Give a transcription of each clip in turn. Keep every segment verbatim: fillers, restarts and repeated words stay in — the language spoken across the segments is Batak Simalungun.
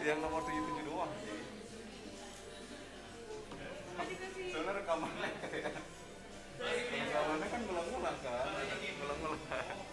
Yang nomor tujuh tujuh doang sih. Soalnya rekamannya kayak, rekamannya kan ngulang-ngulang kan, ngulang-ngulang.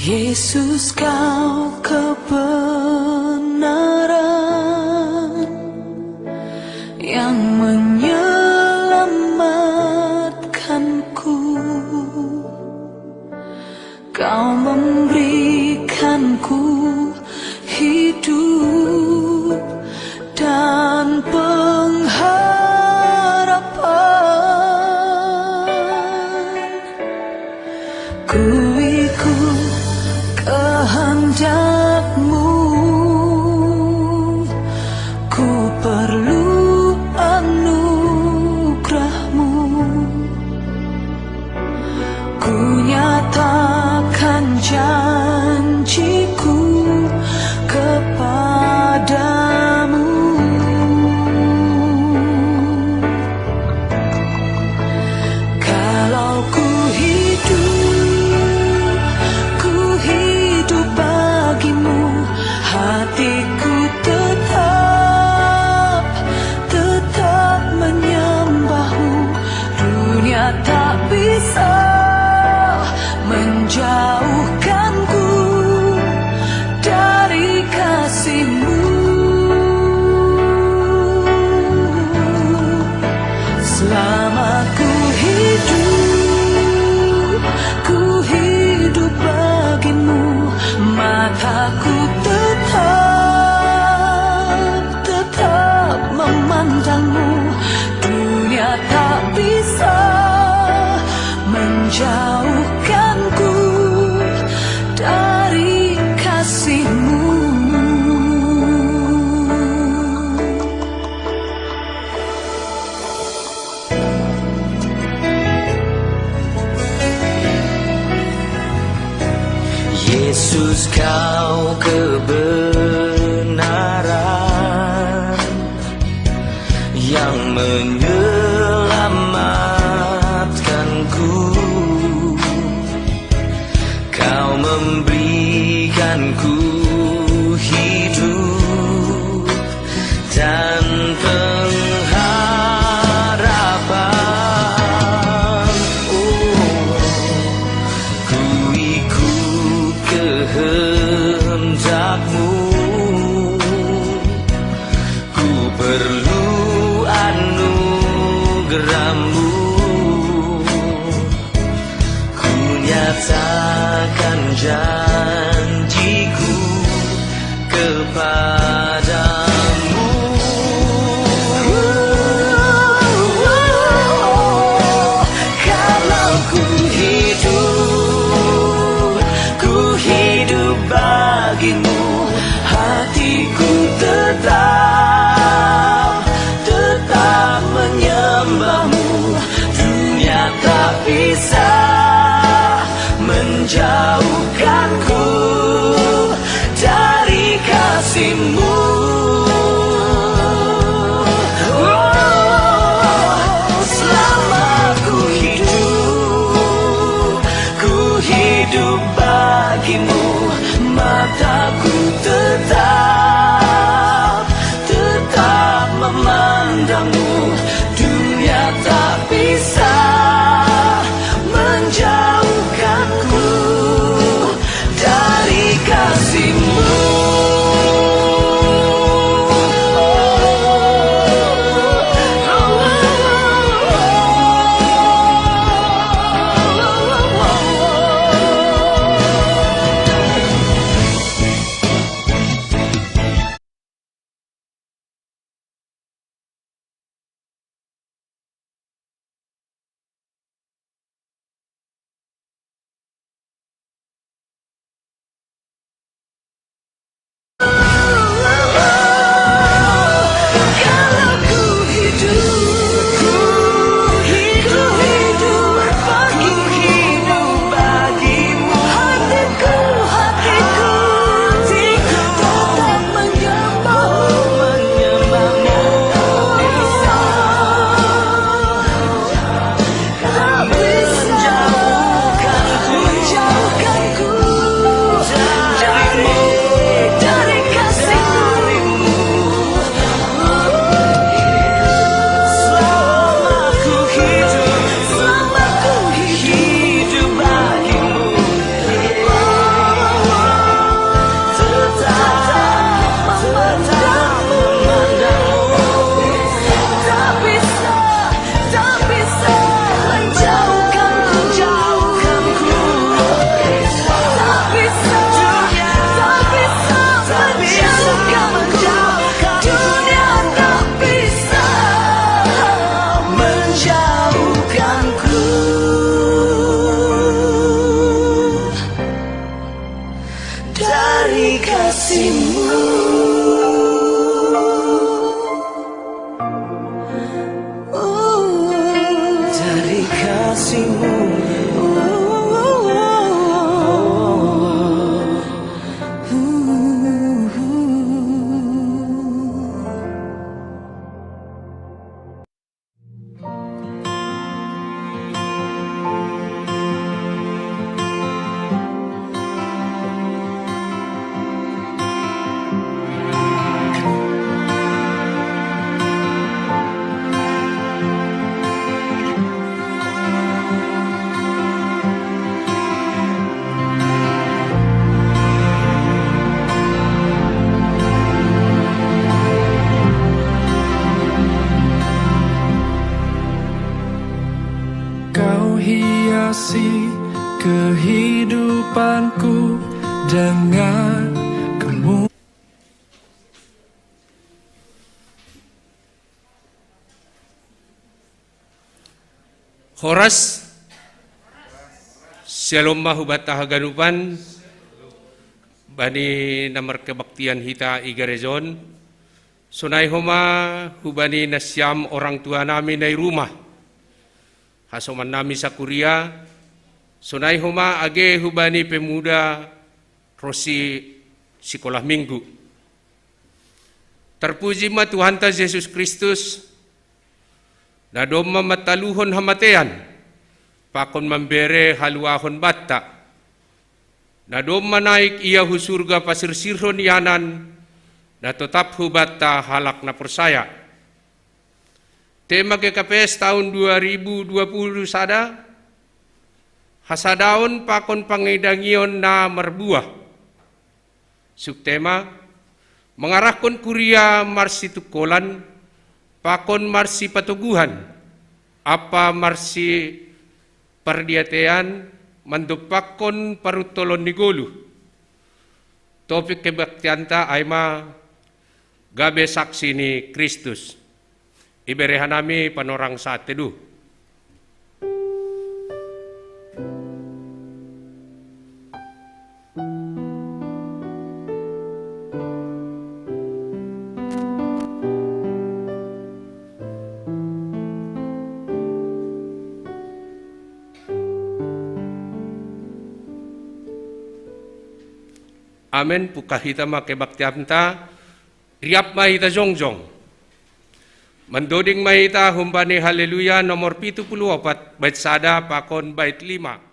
Yesus, Kau kebenaran yang menyelamatkanku. Kau memberikanku hidup dan pengharapan. Ku ikut kehendak-Mu. Ku nyatakan janjiku kepadamu. Kalau ku hidup, ku hidup bagimu, hatiku tetap, tetap menyembahmu. Dunia tak bisa menjauhkanku dari kasihmu. Selama ku hidup, ku hidup bagimu, mataku tetap, tetap memandangmu. Dunia tak bisa menjauhkanku dari kasihmu. Yesus, kau kebenaran yang menyelamatkanku. Kau memberikanku hidup dan pengharapan. Oh, ku ikut kehendakmu. Ku perlu anugerahmu. Ku nyatakan janjiku kepadamu. Kalau ku hidup, ku hidup bagimu, hatiku tetap, tetap menyembahmu. Dunia tak bisa menjauhkanku Kehidupanku dengan kamu. Horas. Syalom ma hubata haganupan. Bani na markebaktian hita i gareja on, sonai homa hubani nasiam orang tua nami na i rumah, hasoman nami sakuria, sonai homa age hubani pemuda ronsi sikolah minggu. Tarpuji ma Tuhanta Jesus Kristus, na domma mantaluhon hamatean, pakon mambere haluahon banta, na domma naik ia hu surga pasirsirhon ianan, na totap hubanta halak na porsaya. Tema G K P S tahun dua ribu dua puluh sada, hasadaon pakon pangidangion na marbuah. Subtema, mangarahkon kuria marsitungkolan, pakon marsipatoguhan, ampa marsipardiatean mandompakkon paruntolon ni goluh. Topik kebaktianta ai ma gabe saksi ni Kristus. Ibere hanami panorang saat teduh. Amen. Pungkah hita ma kebaktianta. Riap ma hita jongjong. Mandoding ma hita humbani Haleluya nomor pitu puluh opat, bait sada pakon bait lima.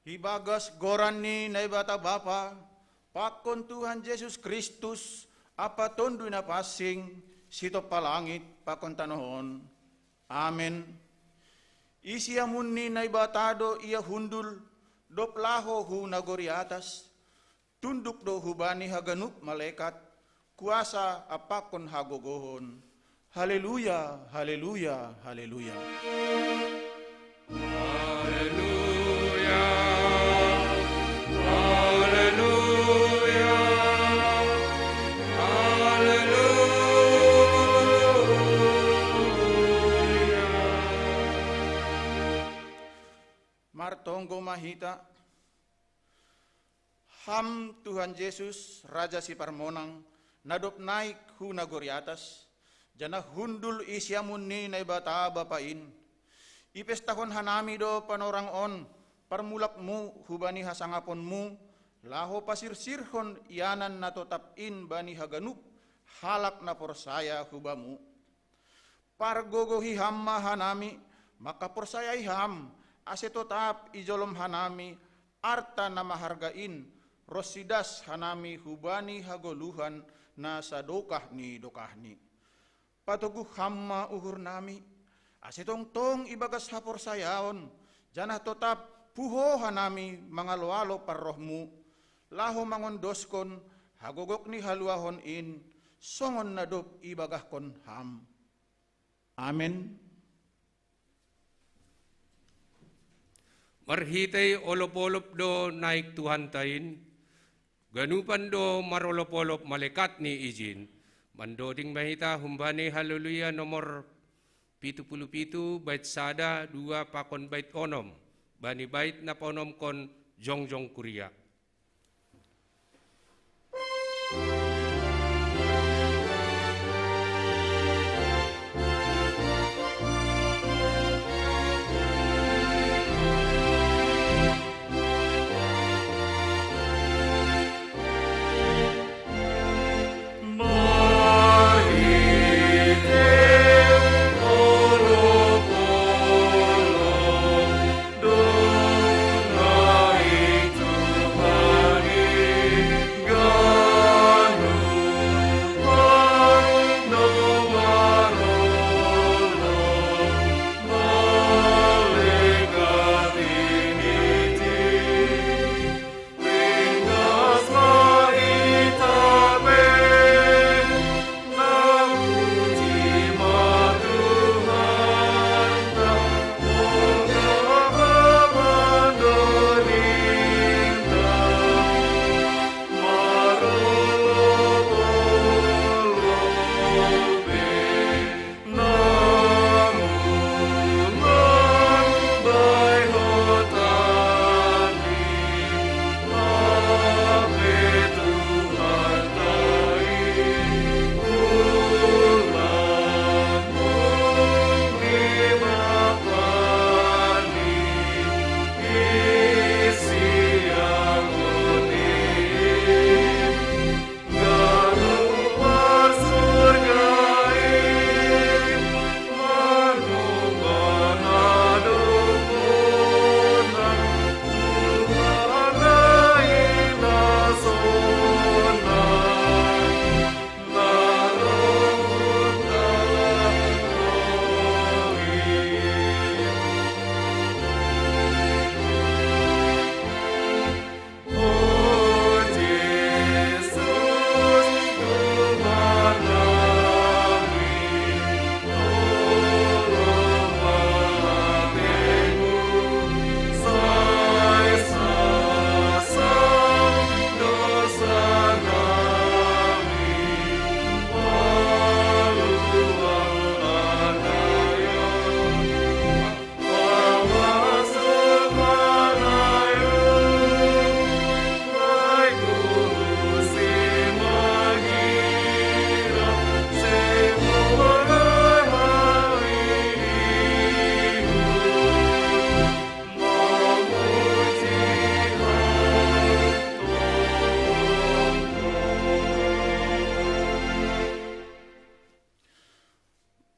Ibagas goran ni Naibata Bapa, pakon Tuhan Jesus Kristus, ampa Tonduy Napansing, sitompa langit pakon tanoh on. Amen. Isi amun ni Naibata do ia hundul, dob laho hu nagori atas, tunduk do hubani haganup malekat, kuasa ampakon hagogohon. Haleluya, haleluya, haleluya. Haleluya, haleluya. hita. Ham Tuhan Jesus, Raja Siparmonang, na dob naik hu nagori atas, janah hundul i siamun ni Naibata Bapa in. Ipestahon hanami do panorang on, parmulakmu hubani hasangaponmu, laho pasirsirhon ianan na totap in bani haganup halak na porsaya hu Bamu. Pargogohi Ham ma hanami, mangkaporsayai Ham, ase totap ijolom hanami arta na maharga in, ronsi das hanami hubani hagoluhan na sadokah ni dokahni. Patoguh Ham ma uhurnami, ase tongtong ibagas haporsayaon, janah totap puho hanami mangalo-alo parrohmu, laho mangondoskon hagogok ni haluahon in, songon na dob ibagahkon Ham. Amen. Marhitei olop-olop do naik Tuhanta in, ganupan do marolop-olop malekat ni ijin. Mandoding ma hita humbani Haleluya nomor pitu puluh pitu, bait sada, dua pakon bait onom, bani bait na paonomkon jongjong kuria.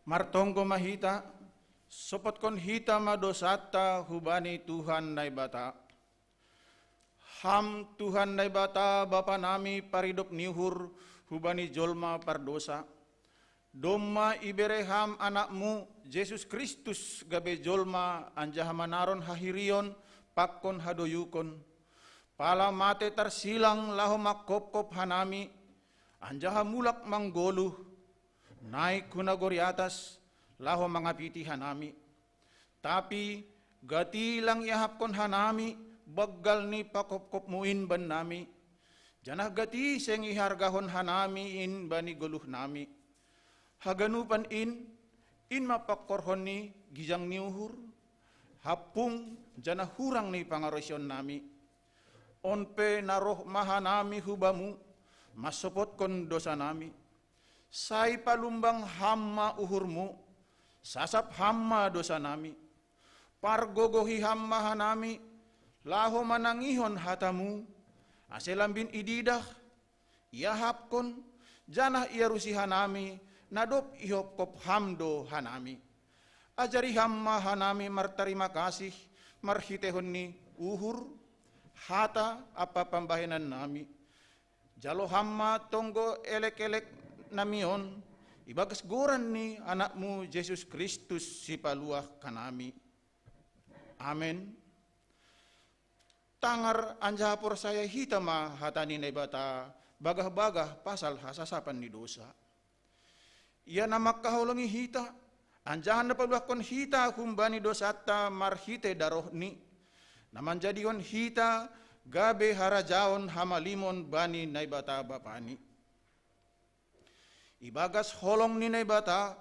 Martonggo ma hita, sopotkon hita ma dousanta hubani Tuhan Naibata. Ham Tuhan Naibata, Bapa nami paridop ni uhur hubani jolma pardousa, domma ibere Ham Anakmu, Jesus Kristus, gabe jolma anjaha manaron hahirion pakon hadoyukon, pala mate tarsilang laho manghophop hanami, anjaha mulak manggoluh, naik hu nagori atas, laho mangapiti hanami. Tapi gati lang iahapkon hanami banggal ni panghophopmu in bannami, janah gati seng ihargahon hanami in bani goluhnami. Haganupan in, in ma pangkorhon ni gijang ni uhur, Hampung janah hurang ni pangarosion nami. On pe na roh ma hanami hu Bamu, mansopotkon dosa nami. Sai palumbang Ham ma uhurMu, sasap Ham ma dosa nami. Pargogohi Ham ma hanami, laho manangihon hataMu, ase lambin ididah, iahapkon, janah iarusi hanami, na dob ihopkop Ham do hanami. Ajari Ham ma hanami martarima kasih, marhiteihon ni uhur, hata ampa pambahenan nami. Jalo Ham ma tonggo elek-elek nami on, ibagas goran ni AnakMu Jesus Kristus Sipaluah hanami. Amen. Tangar anjaha porsaya hita ma hata ni Naibata bagah-bagah pasal hasasapan ni dosa. Ia na mangkaholongi hita, anjaha na paluahkon hita humbani dosanta marhitei darohNi, na manjadihon hita gabe harajaon hamalimon bani Naibata Bapani. Ibagas holong ni Naibata,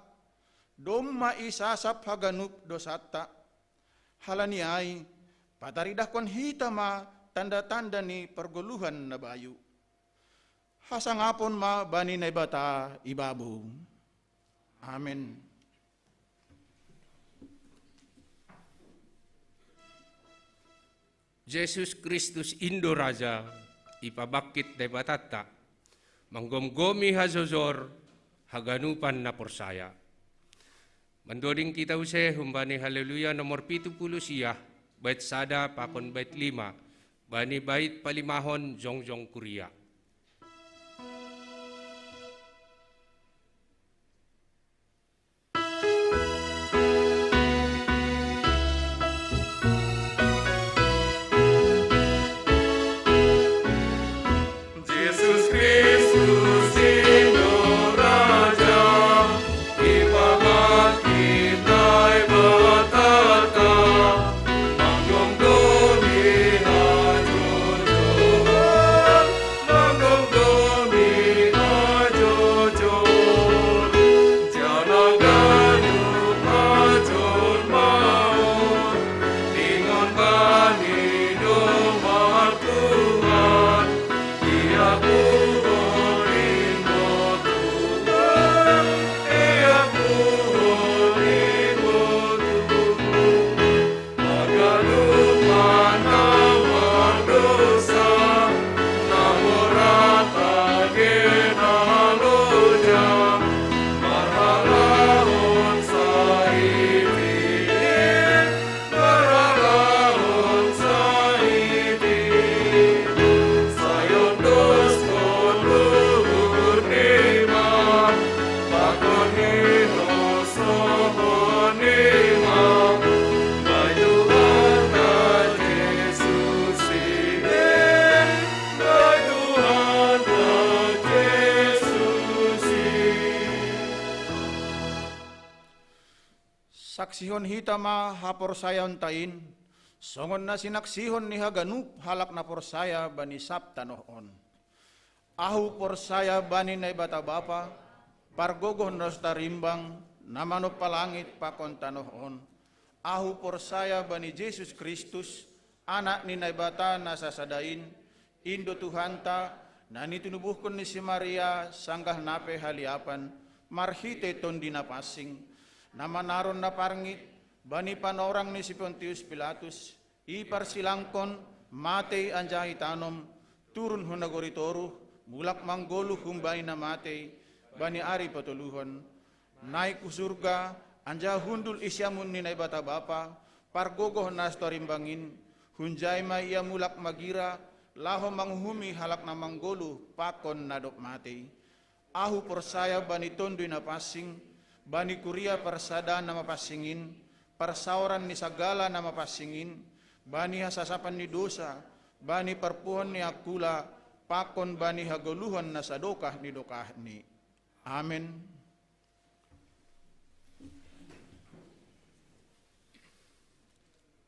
domma isasap haganup dosanta. Halani ai, pataridahkon hita ma tanda-tanda ni pargoluhan na bayu. Hasangapon ma bani Naibata ibabo. Amen. Jesus Kristus in do Raja, ipabangkit Naibatanta, manggomgomi hajojor haganupan na porsaya. Mandoding kita use humbani Haleluya nomor pitu puluh sia, bait sada pakon bait lima, bani bait palimahon jongjong kuria. Jesus Kristus Indonesia, Imam kita ibadah. Saksihon hita ma haporsayaonta in, songon na sinaksihon ni haganup halak na porsaya bani sab tanoh on. Ahu porsaya bani Naibata Bapa, pargogoh na so tarimbang, na manompa langit pakon tanoh on. Ahu porsaya bani Jesus Kristus, Anak ni Naibata na sasada in, in do Tuhanta, na nitunubuhkon ni si Maria sanggah na pe haliapan, marhitei Tondi Napansing, na manaron na parngit bani panorang ni si Pontius Pilatus, iparsilangkon, matei anjaha itanom, turun hu nagori toruh, mulak manggoluh humbani na matei, bani ari patoluhon, naik hu surga, anjaha hundul i siamun ni Naibata Bapa, pargogoh na so tarimbang in, hunjai ma Ia mulak magira, laho manguhumi halak na manggoluh pakon na dob matei. Ahu porsaya bani Tonduy Napansing, bani kuria parsada na mapansing in, parsaoran ni sagala na mapansing in, bani hasasapan ni dosa, bani parpuhon ni angkula, pakon bani hagoluhan na sadokah ni dokahni. Amen.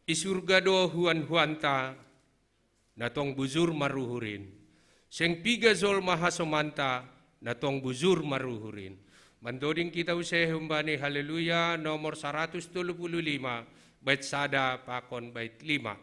I surga do huan-huanta, na tong bujur maruhur in. Seng piga jolma hasomanta, na tong bujur maruhur in. Mandoding kita use humbani Haleluya nomor saratus tolu puluh lima, bait sada pakon bait lima.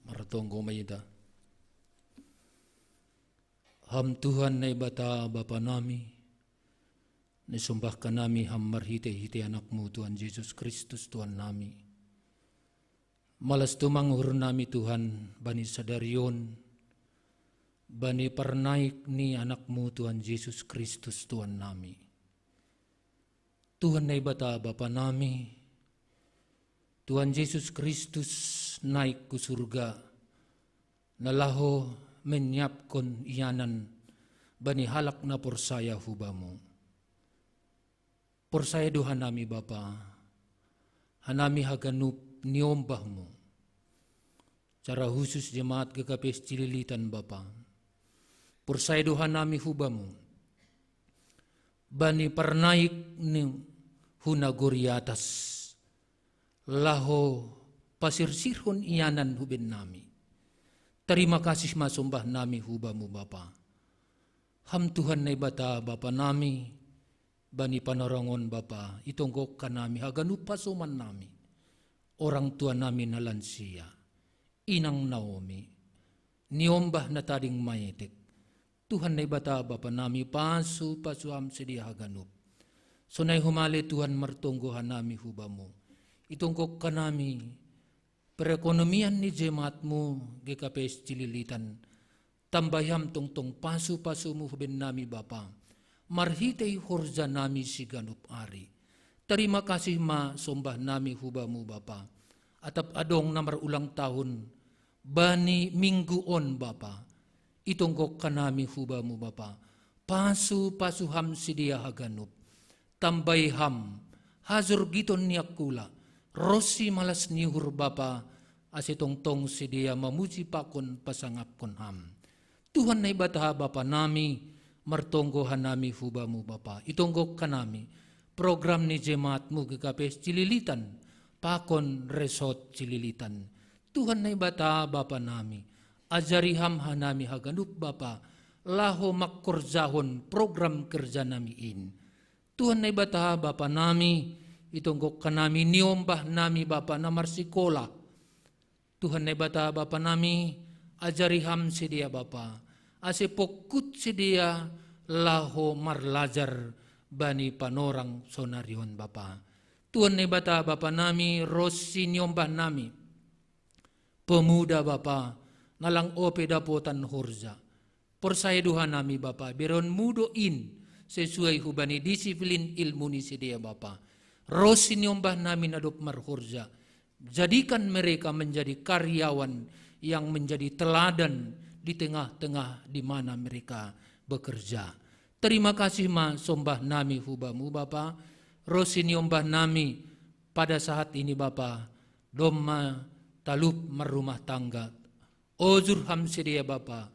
Martonggo ma hita. Ham Tuhan Naibata Bapa nami, nisombahkan nami Ham marhitei-hitei Anakmu Tuhan Jesus Kristus Tuhan nami. Malas tumang uhur nami Tuhan bani sadari on, bani parnaik ni Anakmu Tuhan Jesus Kristus Tuhan nami. Tuhan Naibata Bapa nami, Tuhan Jesus Kristus naik ku surga, na laho menyiapkon ianan bani halak na porsaya hu Bamu. Porsaya do hanami Bapa, hanami haganup niombahmu. Secara khusus jemaat G K P S Cililitan Bapa. Porsaya do hanami hu Bamu. Bani parnaik ni hu nagori atas. Laho pasirsirhon ianan hu bennami. Tarima kasih ma sombah nami hu Bamu Bapa. Ham Tuhan Naibata Bapa nami, bani panorang on Bapa, itonggokkon nami haganup pasoman nami. Orang tua nami na lansia, inang Naomi, niombah na tading maetek. Tuhan Naibata Bapa nami, pasu-pasu Ham sidea haganup. Sonai humale Tuhan martonggo hanami hu Bamu. Itonggokkon nami perekonomian ni jemaatmu G K P S Cililitan. Tambahi Ham tongtong pasu-pasumu hu bennami Bapa. Marhitei horja nami siganup ari. Tarima kasih ma sombah nami hu Bamu Bapa. Atap adong na marulang tahun bani minggu on Bapa. Itonggokkon nami hu Bamu Bapa. Pasu-pasu Ham sidea haganup. Tambahi Ham hajorgiton ni angkula, ronsi malas ni uhur Bapa, ase tongtong sidea mamuji pakon pasangapkon Ham. Tuhan Naibata Bapa nami, martonggo hanami hu Bamu Bapa. Itonggokkon nami program ni jemaatmu G K P S Cililitan, pakon resort Cililitan. Tuhan Naibata Bapa nami, ajari Ham hanami haganup Bapa, laho mangkorjahon program kerja nami in. Tuhan Naibata Bapa nami, itonggok hanami niombah nami Bapa na marsikola. Tuhan Naibata Bapa nami, ajari ham sidea Bapa, ase pongkut sidea laho marlajar bani panorang sonari on Bapa. Tuhan Naibata Bapa nami, ro si niombah nami pemuda Bapa, na lang ope dapotan horja. Porsaya do hanami Bapa, bereonmu do in sesuai hubani disiplin ilmu ni sidea Bapa. Ro si niombah nami na dob marhorja. Jadikan mereka menjadi karyawan yang menjadi teladan di tengah-tengah di mana mereka bekerja. Terima kasih ma sombah nami hubamu Bapa, ro si niombah nami pada saat ini Bapa, domma talup marrumah tangga. Ojur ham sidea Bapa,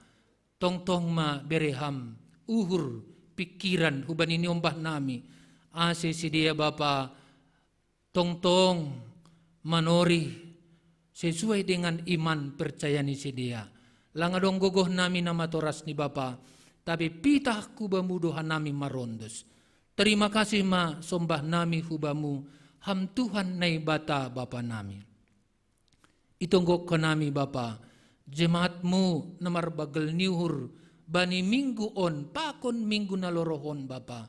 tongtong ma bere ham uhur pikiran hubani niombah nami, ase sidea Bapa tongtong manorih sesuai dengan iman percaya ni sidea. Lang adong gogoh nami na matoras ni Bapa, tapi pitah hubamu do hanami marondos. Terima kasih ma sombah nami hubamu, ham Tuhan Naibata Bapa nami. Itonggok hanami Bapa, jemaatmu na marbagel ni uhur bani minggu on pakon minggu na lorou on Bapa.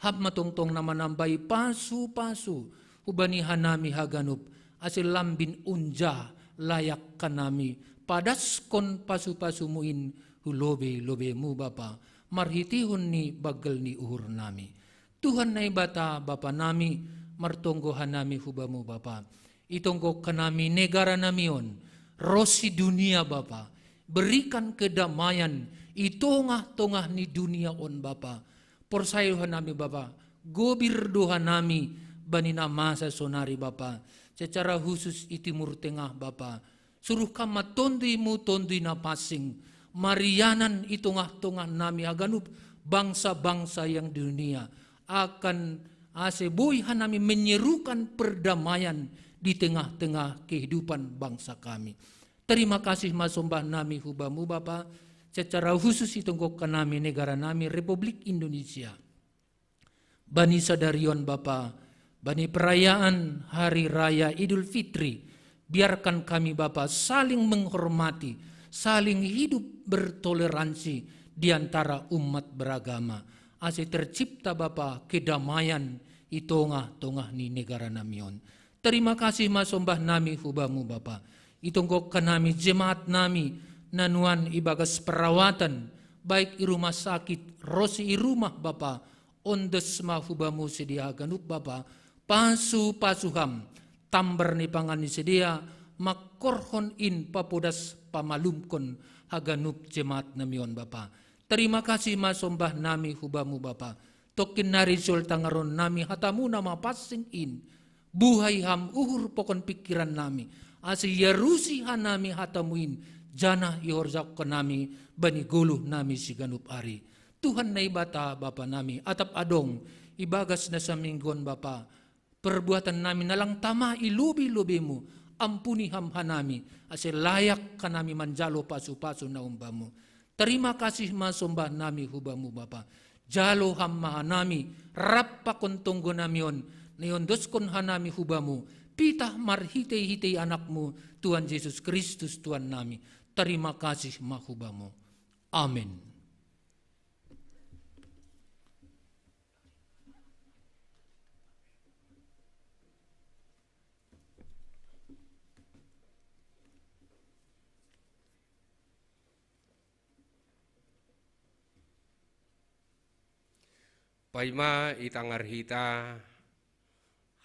Ham ma tongtong na manambai pasu-pasu hubani hanami haganup, ase lambin unjah layak hanami padaskon pasu-pasumu in hu lobei-lobeimu Bapa, marhiteihon ni bagel ni uhur nami. Tuhan Naibata Bapa nami, martonggo hanami hubamu Bapa. Itonggok hanami negara nami on, ro si dunia Bapa. Berikan kedamaian i tongah-tongah ni dunia on Bapa. Porsaya do hanami Bapa, gobir do hanami bani na masa sonari Bapa. Secara khusus i Timur Tengah Bapa. Suruh kam ma TonduyMu, Tonduy na pansing, marianan i tongah-tongah nami haganup bangsa-bangsa yang di dunia, akan ase boi hanami menyerukan perdamaian di tengah-tengah kehidupan bangsa kami. Terima kasih ma sombah nami hubamu Bapa, secara khusus itonggok hanami negara nami Republik Indonesia. Bani sadari on Bapa, bani perayaan Hari Raya Idul Fitri, biarkan kami Bapa saling menghormati, saling hidup bertoleransi di antara umat beragama. Ase tercipta Bapa kedamaian i tongah-tongah ni negara nami on. Terima kasih ma sombah nami hubamu Bapa. Itonggok hanami jemaat nami na nuan ibagas perawatan, baik i rumah sakit, ro si i rumah Bapa, ondos ma hubamu sidea haganup Bapa, pasu-pasu ham, tambar ni pangan ni sidea, mangkorhon in papodas pamalumkon haganup jemaat nami on Bapa. Terima kasih ma sombah nami hubamu Bapa. Tongkin nari sihol tangaron nami hatamu na mapansing in. Buhai ham uhur pakon pingkiran nami, ase iarusi hanami hatamu in, janah ihorjahon hanami bani goluh nami siganup ari. Tuhan Naibata Bapa nami, atap adong ibagas na saminggu on Bapa, perbuatan nami na lang tama i lobei-lobeimu, ampuni ham hanami, ase layak hanami manjalo pasu-pasu na umbamu. Terima kasih ma sombah nami hubamu Bapa. Jalo ham ma hanami, rap pakon tonggo nami on, na iondoskon hanami hubamu, pitah marhitei-hitei anakmu, Tuhan Jesus Kristus Tuhan nami. Terima kasih ma hubamu. Amin. Paima itangar hita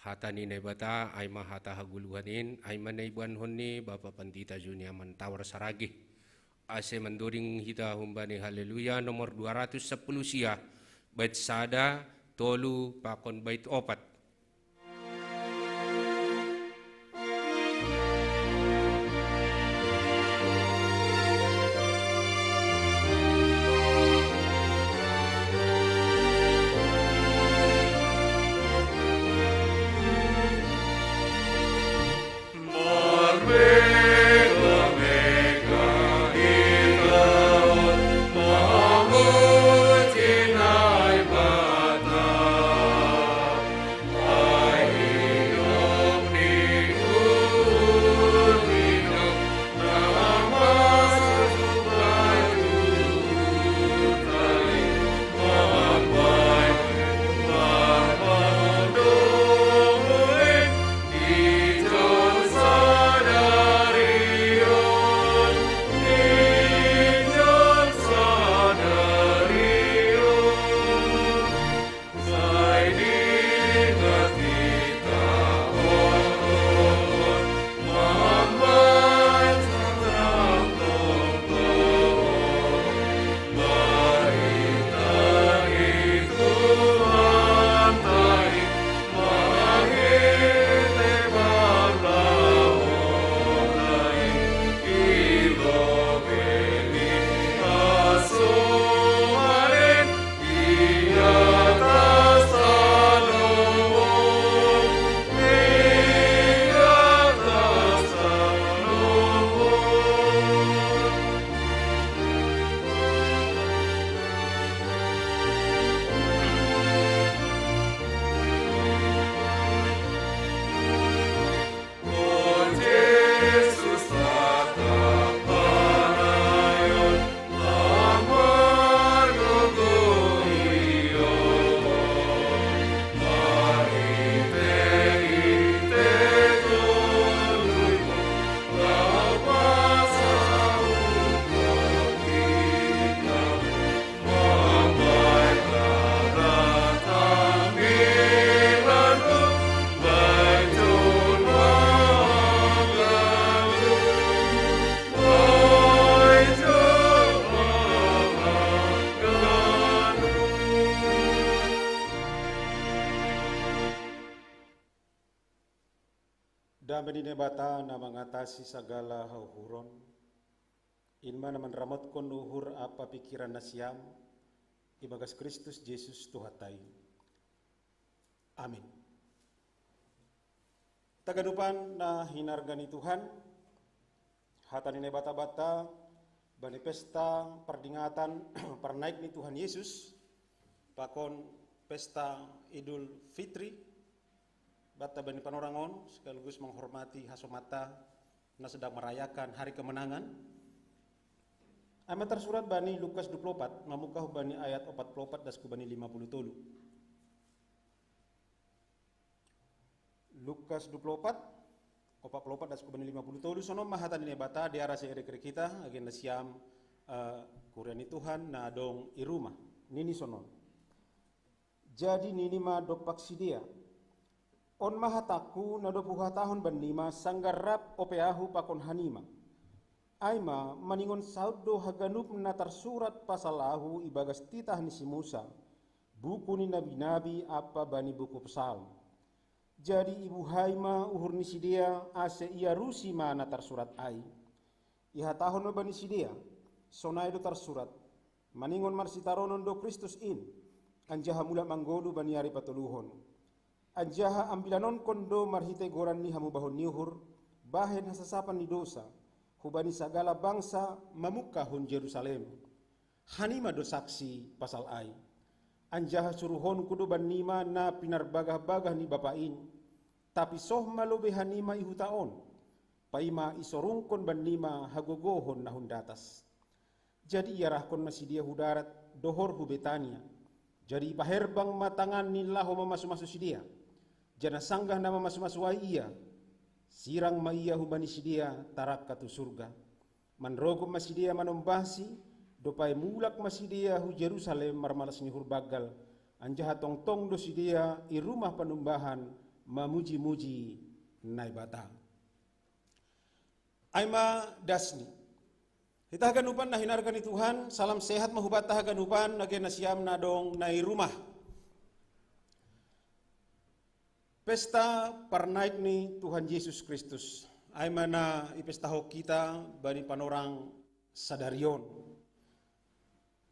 hata ni Naibata, ai ma hata hagoluhan in, ai ma na iboanhon ni Bapa Pandita Juniaman Tawar Saragih. Ase mandoding hita humbani Haleluya nomor dua ratus sepuluh sia, bait sada, tolu, pakon bait opat. Bani Naibata na mangatasi sagala hauhuron, in ma na manramotkon uhur apa pikiran nasiam, ibagas Kristus Jesus Tuhanta i. Amin. Taganupan na hinarga ni Tuhan, hata ni Naibata banta bani pesta pardingatan parnaik ni Tuhan Yesus, pakon pesta Idul Fitri, banta bani panorang on, sekaligus menghormati hasomanta na sedang merayakan hari kemenangan. Ai ma tarsurat bani Lukas dua puluh opat, mamuka hubani ayat opat puluh opat das hubani lima puluh tolu. Lukas dua puluh opat, opat puluh opat das hubani lima puluh tolu, sonon ma hata ni Naibata, dear ase irikrik hita, age nasiam, eh, kuria ni Tuhan na adong i rumah. Nini sonon. Jadi nini ma dompak sidea: On ma hatangku na dob huhatahon bannima, sanggah rap ope ahu pakon hanima. Ai ma, maningon saut do haganup na tarsurat pasal ahu ibagas titah ni si Musa, buku ni nabi-nabi ampa bani buku Psalm. Jadi ibuhai ma uhur ni sidea, ase iarusi ma na tarsurat ai. Ihatahon ma bani sidea: Sonai do tarsurat: Maningon marsitaronon do Kristus in, anjaha mulak manggoluh bani ari patoluhon. Anjaha ambilanonkon do marhitei goran ni hamubahon ni uhur, bahen hasasapan ni dousa, hubani sagala bangsa mamungkahon Jerusalem. Hanima do saksi pasal ai. Anjaha suruhonku do bannima na pinarbagah-bagah ni Bapa in, tapi soh ma lobei hanima i huta on, paima isorungkon bannima hagogohon na hun datas. Jadi iarahkon ma sidea hu darat, dohor hu Betania. Jadi ipaherbang ma tanganni laho mamasu-masu sidea. Janah sanggah na mamasu-masu ai ia, sirang ma ia hubani sidea tarangka tu surga. Manrogop ma sidea manombahsi, dob ai mulak ma sidea hu Jerusalem marmalas ni uhur banggal, anjaha tongtong do sidea i rumah panumbahan mamuji-muji Naibata. Ai ma dasni. Hita haganupan na hinarga ni Tuhan, salam sehat ma hubanta haganupan, age nasiam na adong na i rumah. Pesta parnaik ni Tuhan Yesus Kristus. Ai ma na ipestahon hita bani panorang sadari on.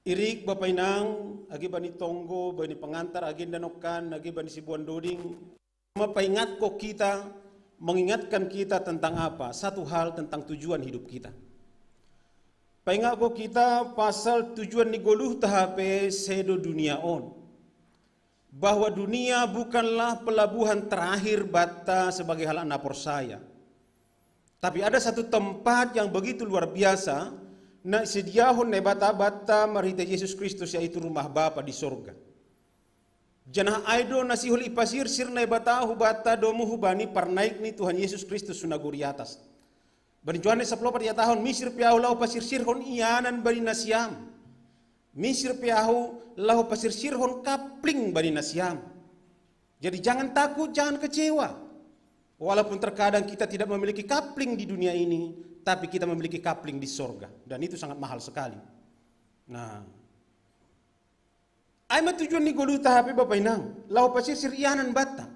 Irik bapa inang, age bani tonggo, bani pengantar, age nda nongkan, age bani siboan doding, mapaingatkon hita, mengingatkan kita tentang apa? Satu hal tentang tujuan hidup kita. Paingatkon hita pasal tujuan ni goluhta hape sedo dunia on. Bahwa dunia bukanlah pelabuhan terakhir banta sebagai halak na porsaya. Tapi ada satu tempat yang begitu luar biasa, na isediahon Naibata banta marhitei Jesus Kristus, yaitu rumah Bapa di sorga. Janah ai do na sihol ipasirsir Naibata hubanta domu hubani parnaik ni Tuhan Yesus Kristus hu nagori atas. Bani Johannes sapuluh opat ihatahon: Misir pe ahu laho pasirsirhon ianan bani nasiam. Misir pe ahu laho pasirsirhon kapling bani nasiam. Jadi jangan takut, jangan kecewa. Walaupun terkadang kita tidak memiliki kapling di dunia ini, tapi kita memiliki kapling di sorga. Dan itu sangat mahal sekali. Nah, ai ma tujuan ni goluhta hape bapa inang, laho pasirsir ianan banta.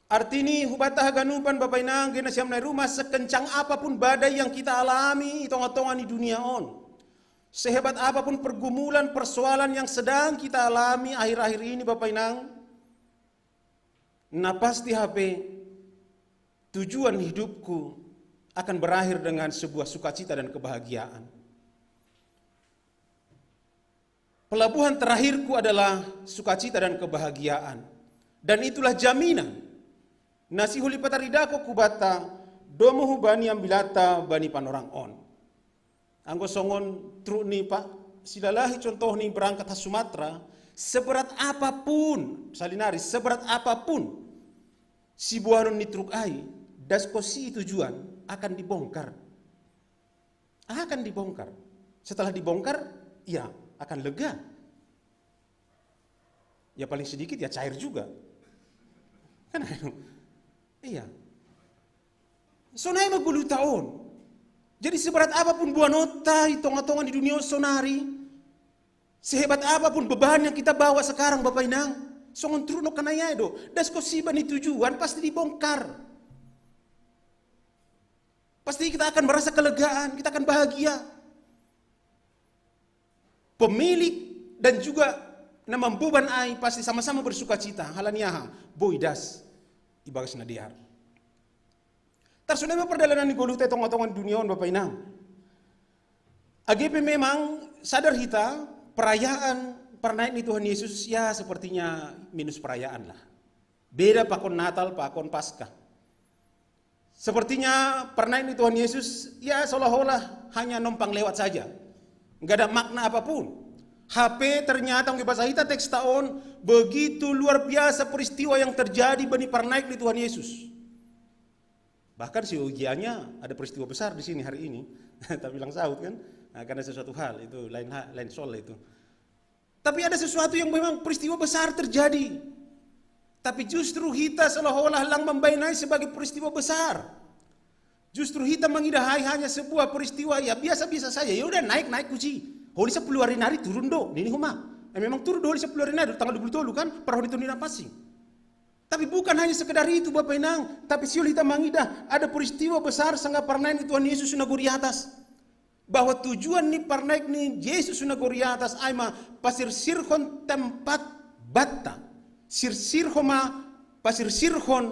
Artini hubanta haganupan bapa inang, age nasiam na i rumah, sekencang apapun badai yang kita alami i tonga-tonga ni dunia on, sehebat apapun pergumulan, persoalan yang sedang kita alami akhir-akhir ini bapa inang, na pasti hape tujuan hidupku akan berakhir dengan sebuah sukacita dan kebahagiaan. Pelabuhan terakhirku adalah sukacita dan kebahagiaan. Dan itulah jaminan na sihol ipataridahon hubanta domu hubani ambilanta bani panorang on. Anggo songon truk ni Pak Silalahi, contoh ni berangkat ha Sumatera, seberat apapun, salinari, seberat apapun siboanon ni truk ai, das konsi tujuan, akan dibongkar. Akan dibongkar. Setelah dibongkar, ya, akan lega. Ya, paling sedikit ya cair juga. Kan? Iya. Sonai ma goluhta on. Jadi seberat apapun boanonta i tonga-tonga ni dunia on sonari, sehebat apapun beban yang kita bawa sekarang, bapa inang, songon truk nongkan ai do, das konsi bani tujuan, pasti dibongkar. Pasti kita akan merasa kelegaan, kita akan bahagia. Pemilik dan juga na mamboban ai pasti sama-sama bersukacita. Halaniaha, boi das ibagas na dear. Tarsonai ma pardalanan ni goluhta i tonga-tonga ni dunia on, Bapa Inang. Age pe memang sadar hita, perayaan parnaik ni Tuhan Yesus ya sepertinya minus perayaan lah. Beda pakon Natal, pakon Paskah. Sepertinya parnaik ni Tuhan Yesus ya seolah-olah hanya nompang lewat saja. Nggak ada makna apapun. Hape ternyata ngi basa hita teks ta on, begitu luar biasa peristiwa yang terjadi bani parnaik ni Tuhan Yesus. Bahkan seujiannya ada peristiwa besar di sini hari ini. Tapi lang saut kan? Nah, karena sesuatu hal itu lain ha- lain soal itu. Tapi ada sesuatu yang memang peristiwa besar terjadi. Tapi justru hita seolah-olah lang mambaen ai sebagai peristiwa besar. Justru hita mangidah ai hanya sebuah peristiwa ya biasa-biasa saja. Ya udah, naik-naik kuji. Holi sapuluh ari nari turun do, nini homa. Eh, memang turun do holi sapuluh ari nari, tanggal dua puluh tolu kan, parhoni tu nina passing. Tapi bukan hanya sekedar itu, Bapa Inang, tapi sihol hita mangidah ada peristiwa besar sanga parnaik ni Tuhan Yesus na gori atas. Bahwa tujuan ni parnaik ni Yesus na gori atas ai ma pasirsirhon tempat banta. Sirsirhon ma, pasirsirhon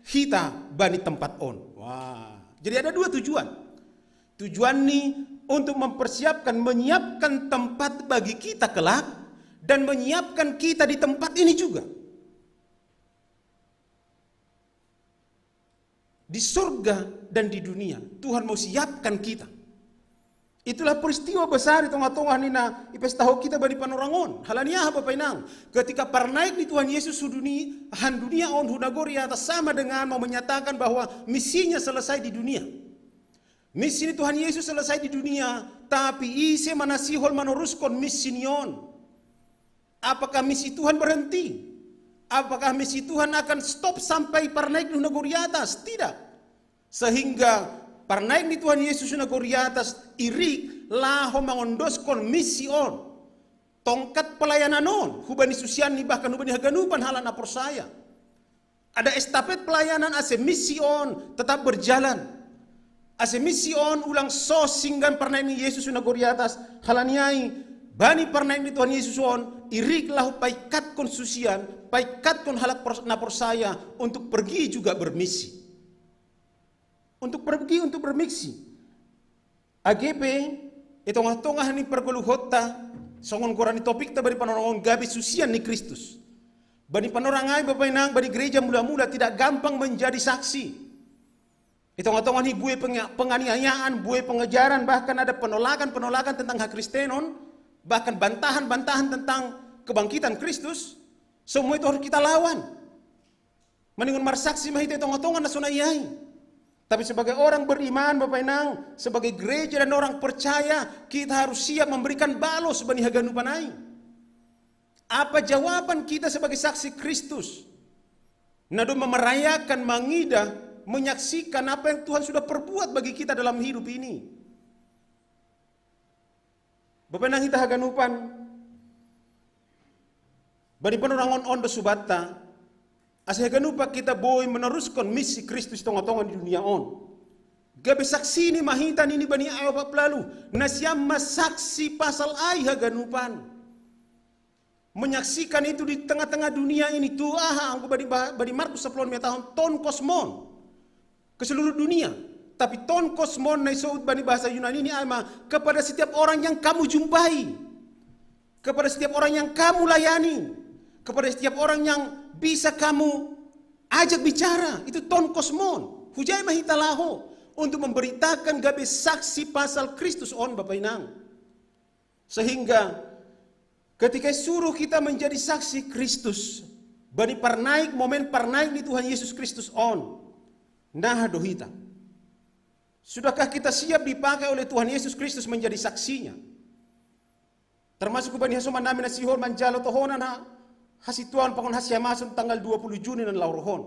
hita bani tempat on. Wah, jadi ada dua tujuan. Tujuan ni untuk mempersiapkan, menyiapkan tempat bagi kita kelak, dan menyiapkan kita di tempat ini juga. Di sorga dan di dunia, Tuhan mau siapkan kita. Itulah peristiwa besar i tonga-tonga ni na ipestahon hita bani panorang on. Halaniaha, Bapa Inang, ketika parnaik ni Tuhan Yesus hu duni- han dunia on, hu nagori atas, sama dengan mau menyatakan bahwa misinya selesai di dunia. Misi ni Tuhan Yesus selesai di dunia, tapi ise ma na sihol manoruskon misi ni on? Apakah misi Tuhan berhenti? Apakah misi Tuhan akan stop sampai parnaik ni hu nagori atas? Tidak. Sehingga parnaik ni Tuhan Yesus hu nagori atas irik laho mangondoskon misi on. Tongkat pelayanan on hubani susianni, bahkan hubani haganupan halak na porsaya. Ada estafet pelayanan ase misi on tetap berjalan. Ase misi on ulang so singgan parnaik ni Yesus hu nagori atas. Halaniai bani parnaik ni Tuhan Yesus on irik laho paikatkon susian, paikatkon halak pers- na porsaya untuk pergi juga bermisi. Untuk pergi, untuk bermisi. Age pe i tonga-tonga ni pargoluhonta, songon goran ni topikta bani panorang on, gabe susian ni Kristus. Bani panorang ai, Bapa Inang, bani gereja mula-mula tidak gampang menjadi saksi. I tonga-tonga ni buei penge- penganiayaan, buei pengejaran, bahkan ada penolakan-penolakan tentang hakristenon, bahkan bantahan-bantahan tentang kebangkitan Kristus, semua itu harus kita lawan. Maningon marsaksi ma hita i tonga-tonga na sonai ai. Tapi sebagai orang beriman, Bapa Inang, sebagai gereja dan orang percaya, kita harus siap memberikan balos bani haganupan ai. Apa jawaban kita sebagai saksi Kristus? Na domma merayakan, mangidah, menyaksikan apa yang Tuhan sudah perbuat bagi kita dalam hidup ini. Bapa Inang hita haganupan, bani panorang on, on do subanta, ase haganupan hita boi manoruskon misi Kristus tonga-tonga ni dunia on. Gabe saksini ma hita, nini bani ayat opat pulu ualu, nasiam ma saksi pasal ai haganupan. Menyaksikan itu di tengah-tengah dunia ini, tu aha, anggo bani, bani Markus sapuluh on menyatakan ton kosmon ke seluruh dunia. Tapi ton kosmon na isout bani bahasa Yunani ni ai ma kepada setiap orang yang kamu jumpai, kepada setiap orang yang kamu layani, kepada setiap orang yang bisa kamu ajak bicara. Itu ton kosmon. Hujai ma hita laho untuk memberitakan gabe saksi pasal Kristus on, Bapa Inang. Sehingga ketika suruh kita menjadi saksi Kristus, bani parnaik, momen parnaik ni Tuhan Yesus Kristus on, naha do hita? Sudahkah kita siap dipakai oleh Tuhan Yesus Kristus menjadi saksinya? Termasuk bani hasoman nami na sihol manjalo tohonan ha, hasintuaon pakon hasiamason tanggal dua puluh Juni na laho rohon.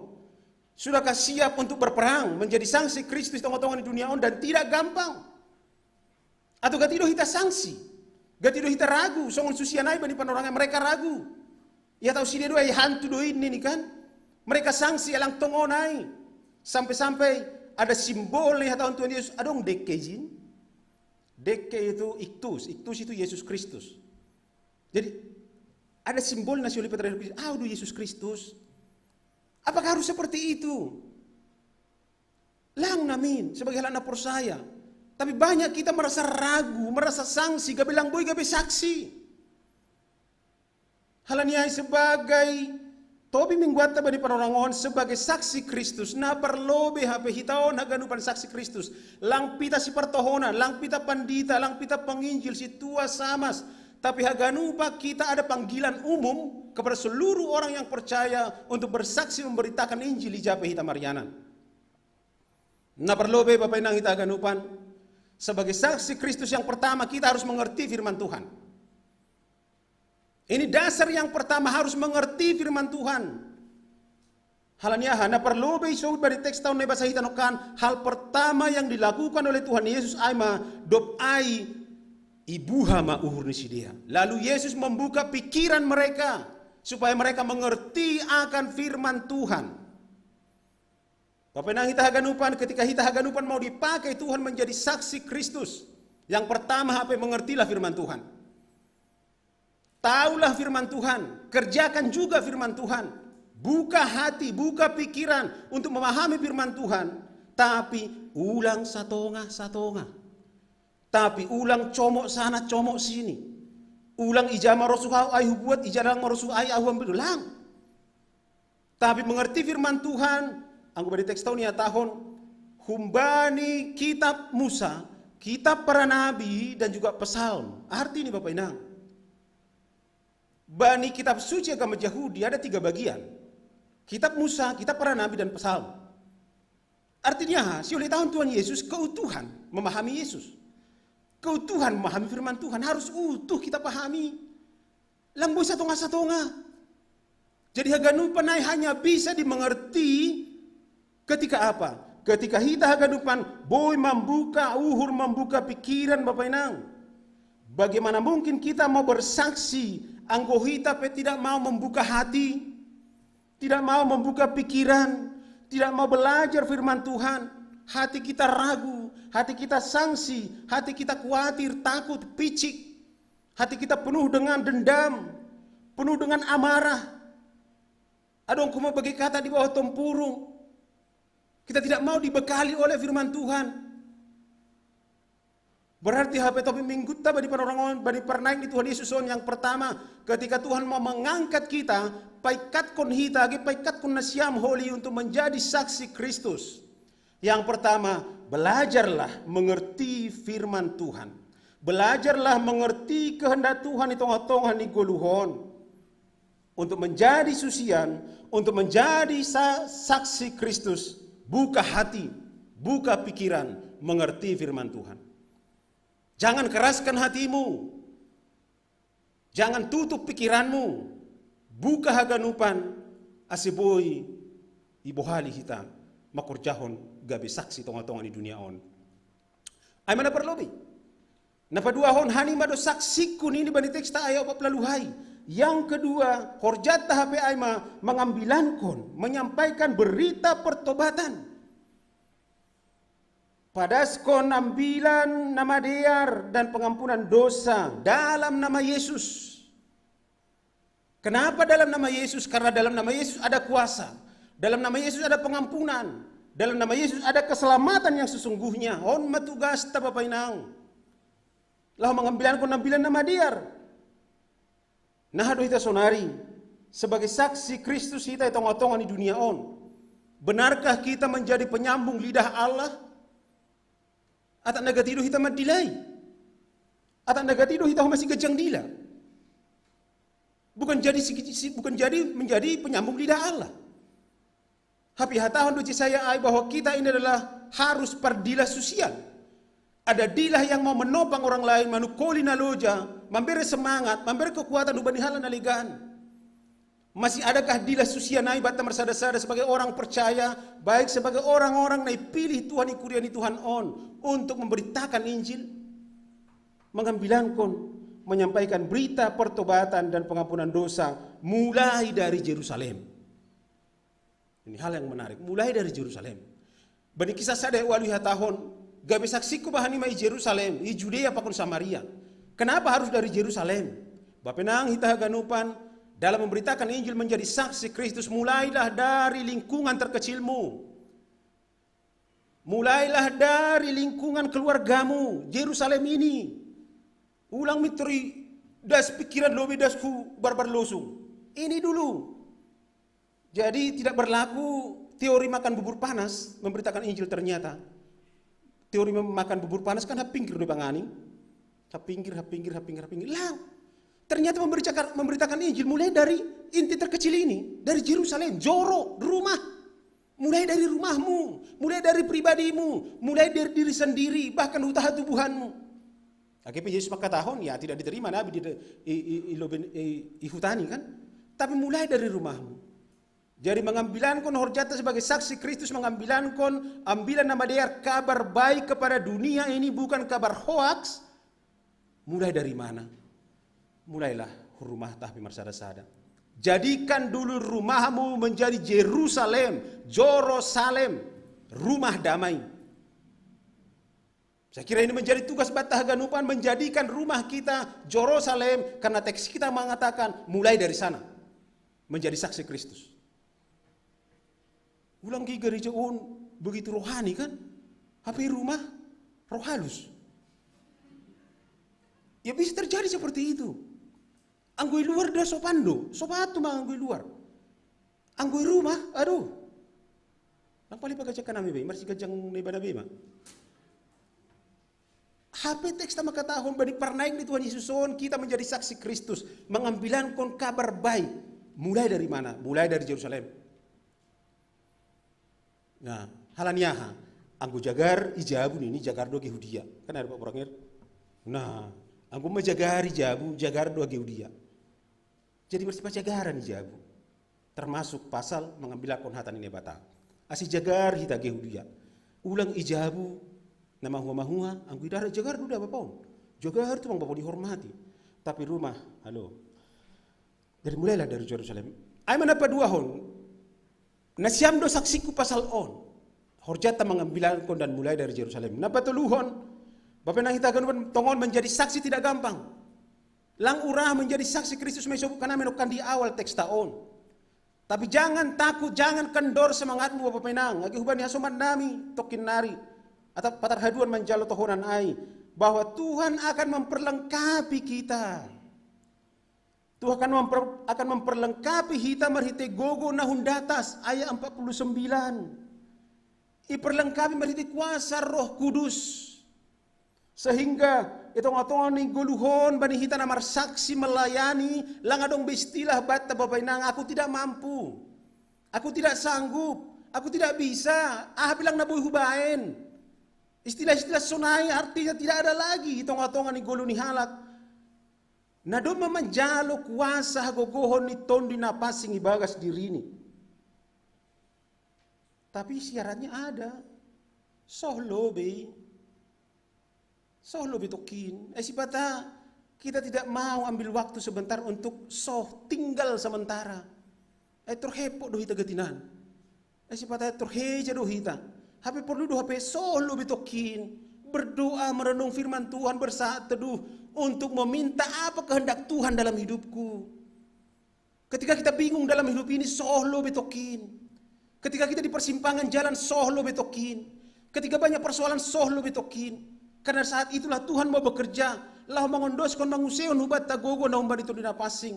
Sudahkah siap untuk berperang menjadi saksi Kristus tonga-tonga ni dunia on? Dan tidak gampang. Atau gati do hita sangsi, gati do hita ragu, songon susian ai bani panorang ai mereka ragu. Ia tahu sida do ai hantu do ini ni kan. Mereka sangsi alang tongon ai. Sampai-sampai Ada simbol yang tahun Tuhan Yesus, ada dong dekke jin. Dekke itu iktus, iktus itu Yesus Kristus. Jadi, ada simbol nasi oleh Petrus, ah, udah Yesus Kristus. Apakah harus seperti itu? Lang namin, sebagai anak percaya. Tapi banyak kita merasa ragu, merasa sangsi, gabe lang boy, gabe saksi. Hal niya ai sebagai tobi mingguatta bani panorangon sebagai saksi Kristus, na parlobe hape hita on haganupan saksi Kristus. Lang pita sipartohona, lang pita pandita, lang pita penginjil, situa samas. Tapi haganupa kita ada panggilan umum kepada seluruh orang yang percaya untuk bersaksi memberitakan Injil i ja pe hita marianan. Na parlobe Bapa inang hita haganupan, sebagai saksi Kristus yang pertama kita harus mengerti firman Tuhan. Ini dasar yang pertama, harus mengerti firman Tuhan. Hal niya aha, na parlobe i sou bani teks tahun na ibasa hita nongkan, hal pertama yang dilakukan oleh Tuhan Yesus ai ma, dop ai ibuha ma uhur ni sidea. Lalu Yesus membuka pikiran mereka supaya mereka mengerti akan firman Tuhan. Bapa inang hita haganupan, ketika hita haganupan mau dipakai Tuhan menjadi saksi Kristus, yang pertama hape, mengertilah firman Tuhan. Taulah firman Tuhan, kerjakan juga firman Tuhan. Buka hati, buka pikiran untuk memahami firman Tuhan. Tapi ulang satonga-satonga. Tapi ulang comok sana, comok sini. Ulang i ja marosuh ahu ai hubuat, i ja lang marosuh ai ahu ambil lang. Tapi mengerti firman Tuhan, anggo bani teks tahun niya tahun, humbani kitab Musa, kitab para nabi, dan juga Psalm. Arti ini Bapa inang. Bani kitab suci agama Jahudi ada tiga bagian. Kitab Musa, kitab para nabi, dan Psalm. Artinya, si oleh tahun Tuhan Yesus keutuhan memahami Yesus. Keutuhan memahami firman Tuhan harus utuh kita pahami. Lang boy satonga-satonga. Jadi haganupan ai hanya bisa dimengerti ketika apa? Ketika hita haganupan boy membuka uhur, membuka pikiran Bapa inang. Bagaimana mungkin kita mau bersaksi anggo hita pe tidak mau membuka hati, tidak mau membuka pikiran, tidak mau belajar firman Tuhan? Hati kita ragu, hati kita sangsi, hati kita kuatir, takut, picik. Hati kita penuh dengan dendam, penuh dengan amarah. Adong kuma bagi kata di bawah tempurung. Kita tidak mau dibekali oleh firman Tuhan. Berarti hape topi mingguta bani panorangon, bani parnaing ni Tuhan Yesus on, yang pertama, ketika Tuhan mau mengangkat kita, paikatkon hita age, paikatkon nasiam holi untuk menjadi saksi Kristus. Yang pertama, belajarlah mengerti firman Tuhan. Belajarlah mengerti kehendak Tuhan di tongah-tongah ni goluhon. Untuk menjadi susian, untuk menjadi sa- saksi Kristus, buka hati, buka pikiran, mengerti firman Tuhan. Jangan keraskan hatimu. Jangan tutup pikiranmu. Buka haganupan, ase boi ibohali hita makorjahon gabe saksi tongah-tongah ni dunia on. Ai mana parlobi. Na paduahon, hanima do saksingku nini bani teksta ayat opat puluh ai. Yang kedua, horjanta hape ai ma mangambilankon, menyampaikan berita pertobatan. Padaskon ambilan na madear dan pengampunan dosa dalam nama Yesus. Kenapa dalam nama Yesus? Karena dalam nama Yesus ada kuasa. Dalam nama Yesus ada pengampunan. Dalam nama Yesus ada keselamatan yang sesungguhnya. On ma tugasta Bapa inang. Laho mangambilankon ambilan na madear. Naha do hita sonari sebagai saksi Kristus hita i tongah-tongah ni dunia on. Benarkah kita menjadi penyambung lidah Allah? Atau na gati do hita mandilai? Atau na gati do hita masih gajang dila? Bukan jadi si- si- bukan jadi menjadi penyambung lidah Allah. Hape hatahon do Jesaya ai bahwa kita ini adalah harus pardila susian. Ada dilah yang mau menopang orang lain, manungkoli na loja, memberi semangat, memberi kekuatan hubani halak na legan. Masih adakah dilah susian ai banta marsada-sada sebagai orang percaya, baik sebagai orang-orang na ipilih Tuhan i kuria ni Tuhan on untuk memberitakan Injil? Mangambilankon, menyampaikan berita pertobatan dan pengampunan dosa mulai dari Jerusalem. Ini hal yang menarik, mulai dari Jerusalem. Bani kisah sada walu hatahon, gabe saksiku bahanima i Jerusalem, i Judea pakon Samaria. Kenapa harus dari Jerusalem? Bapenang hita haganupan, dalam memberitakan Injil menjadi saksi Kristus, mulailah dari lingkungan terkecilmu. Mulailah dari lingkungan keluargamu, Jerusalem ini. Ulang mitori das pikiran lobi das ku barbar losung. Ini dulu. Jadi tidak berlaku teori makan bubur panas memberitakan Injil ternyata. Teori mem- makan bubur panas kan hapingkir do bangani. Hapingkir, hapingkir, hapingkir, hapingkir. Lang. Ternyata memberitakan, memberitakan Injil mulai dari inti terkecil ini, dari Jerusalem, joro, rumah. Mulai dari rumahmu, mulai dari pribadimu, mulai dari diri sendiri, bahkan huta tubuhanmu. Akhirnya Yesus mengatakan, ya tidak diterima Nabi di, i, i, i, loben- i, i hutani kan. Tapi mulai dari rumahmu. Jadi mengambilankon horjata sebagai saksi Kristus, mengambilankon ambilan nama dear kabar baik kepada dunia ini bukan kabar hoaks. Mulai dari mana? Mulailah rumah tahpi marsada-sada. Jadikan dulu rumahmu menjadi Jerusalem, Jerusalem, rumah damai. Saya kira ini menjadi tugas banta haganupan menjadikan rumah kita Jerusalem karena teks kita mengatakan mulai dari sana menjadi saksi Kristus. Ulang ki gereja on begitu rohani kan? Hape rumah roh halus. Ya bisa terjadi seperti itu. Anggoi luar dah sopan do, sopan tu mah anggoi luar. Anggoi rumah, aduh. Lang paling pagajakan nami be, marsi gajang nebana be mah. Hape teks tama katahon bani parnaik ni Tuhan Yesus on kita menjadi saksi Kristus, mengambilankon kabar baik. Mulai dari mana? Mulai dari Jerusalem. Nah, halaniaha. Anggo jagar i jabu nini jagar do age Hudia. Kan ada Pak Borangir. Nah, anggo ma jagar i jabu jagar do age Hudia. Jadi marsi pajagaran i jabu. Termasuk pasal mengambilankon hata ni Naibata. Asi jagar hita age Hudia. Ulang i jabu na mahua-mahua anggo i darat jagar do da bapaon. Jagar tu mang bapaon dihormati. Tapi rumah, halo. Jadi mulailah dari Jerusalem. Ai mana paduahon. Nasiam do saksiku pasal on. Horjata mengambilankon dan mulai dari Jerusalem. Na patoluhon. Bapenang hita haganupan tongon menjadi saksi tidak gampang. Lang urah menjadi saksi Kristus mai sobu kanami nokkan di awal teksta on. Tapi jangan takut, jangan kendor semangatmu Bapak Penang. Agi hubani hasomat nami tokin nari. Atau patar haduan manjalo tohonan ai bahwa Tuhan akan memperlengkapi kita. Tuhan akan, memper, akan memperlengkapi kita marhite gogo na hundatas ayat empat puluh sembilan. Iperlengkapi marhite kuasa Roh Kudus. Sehingga i tonga-tonga ni goluhon bani hita na marsaksi melayani lang adong be istilah batta Bapak Inang, aku tidak mampu. Aku tidak sanggup. Aku tidak bisa. Ah bilang na boi hubaen. Istilah-istilah sonai artinya tidak ada lagi i tonga-tonga ni golu ni halak. Na domma manjalo kuasa hagogohon ni Tondi na Pansing i bagas dirini. Tapi syaratnya ada. Soh lobe. Soh lobe tokin. Eh sipata kita tidak mau ambil waktu sebentar untuk soh tinggal sementara. Eh terhepok do hita gatinan. Eh sipata terheja do hita. Hape perlu do hape soh lobe tokin. Berdoa merenung firman Tuhan bersaat teduh untuk meminta apa kehendak Tuhan dalam hidupku. Ketika kita bingung dalam hidup ini, soh lobe tokin. Ketika kita di persimpangan jalan, soh lobe tokin. Ketika banyak persoalan, soh lobe tokin. Karena saat itulah Tuhan mau bekerja, laho mangondoskon manguseon hubatta gogo na humbani Tondi na Pansing.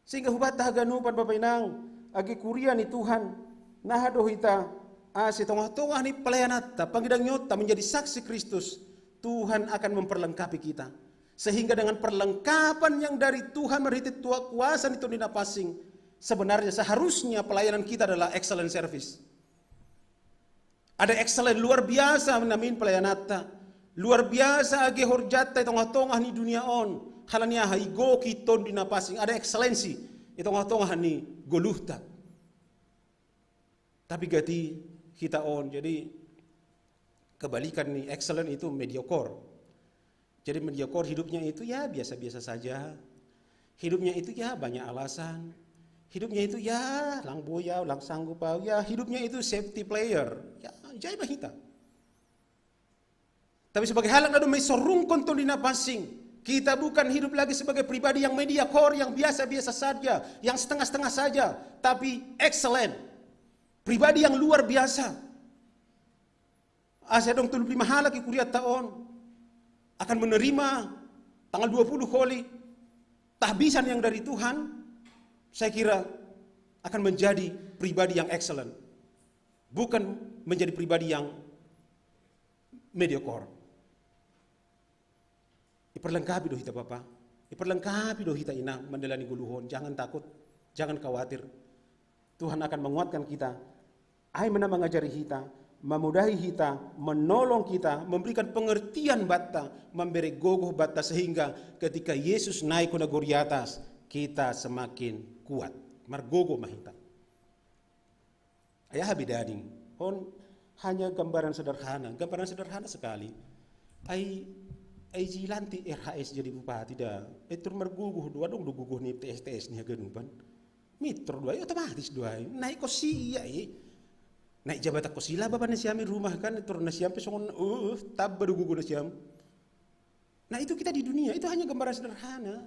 Sehingga hubatta haganupan Bapak Inang, agi kuria ni Tuhan, naha do hita, ase tongah-tongah ni pelayananta, pangidangionta menjadi saksi Kristus, Tuhan akan memperlengkapi kita. Sehingga dengan perlengkapan yang dari Tuhan marhite tua kuasa ni Tondi na Pansing, sebenarnya seharusnya pelayanan kita adalah excellent service. Ada excellent luar biasa namin pelayananta. Luar biasa age horjanta i tongah-tongah ni dunia on. Halani aha? Igoki Tondi na Pansing. Ada excellency i tongah-tongah ni goluhta. Tapi gati hita on. Jadi kebalikan ni excellent itu mediocre. Jadi mediocre hidupnya itu ya biasa-biasa saja. Hidupnya itu ya banyak alasan. Hidupnya itu ya lang boya, lang sanggup au. Ya hidupnya itu safety player. Ya Ijai ma hita. Tapi sebagai halak na dong mai sorungkon tondi na pansing, kita bukan hidup lagi sebagai pribadi yang mediocre, yang biasa-biasa saja, yang setengah-setengah saja, tapi excellent. Pribadi yang luar biasa. Asa dong tolu puluh lima halak i kuriatta on akan menerima tanggal dua puluh Holy, tahbisan yang dari Tuhan, saya kira akan menjadi pribadi yang excellent. Bukan menjadi pribadi yang mediocre. Iperlengkapi do hita, Bapa. Iperlengkapi do hita, Inang, mandalani goluhon. Jangan takut, jangan khawatir. Tuhan akan menguatkan kita. Ai mana mangajari hita, mamudahi hita, menolong kita, memberikan pengertian batta, mambere gogoh batta, sehingga ketika Yesus naik ku nagori atas, kita semakin kuat. Margogoh ma hita. Ai aha bedana i? On hanya gambaran sederhana, gambaran sederhana sekali. Ai, ai ji lantik R H S jadi bupati da. Ai tor margogoh do, adong do gogoh ni T S T S ni haganupan. Mitor do ai, otomatis do ai. Naik kursi ia i. Naik jabatan kursi lah bapa nasiam i rumah kan, tor nasiam pe songon, uh, tamba do gogoh nasiam. Nah, itu kita di dunia, itu hanya gambaran sederhana.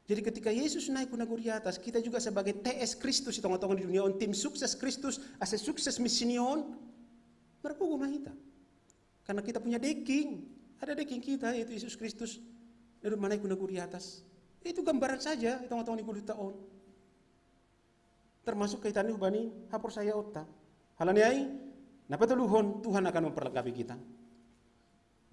Jadi ketika Yesus naik ku nagori atas, kita juga sebagai T S Kristus di tonga-tonga ni dunia on, tim sukses Kristus, asa sukses misi ni on, margogoh ma hita. Karena kita punya deking, ada deking kita, yaitu Yesus Kristus. Na dong manaik ku nagori atas. Itu gambaran saja di tonga-tonga ni goluhta on. Termasuk kaitanna hubani haporsayaonta. Halani ai, na patoluhon, Tuhan akan memperlengkapi kita.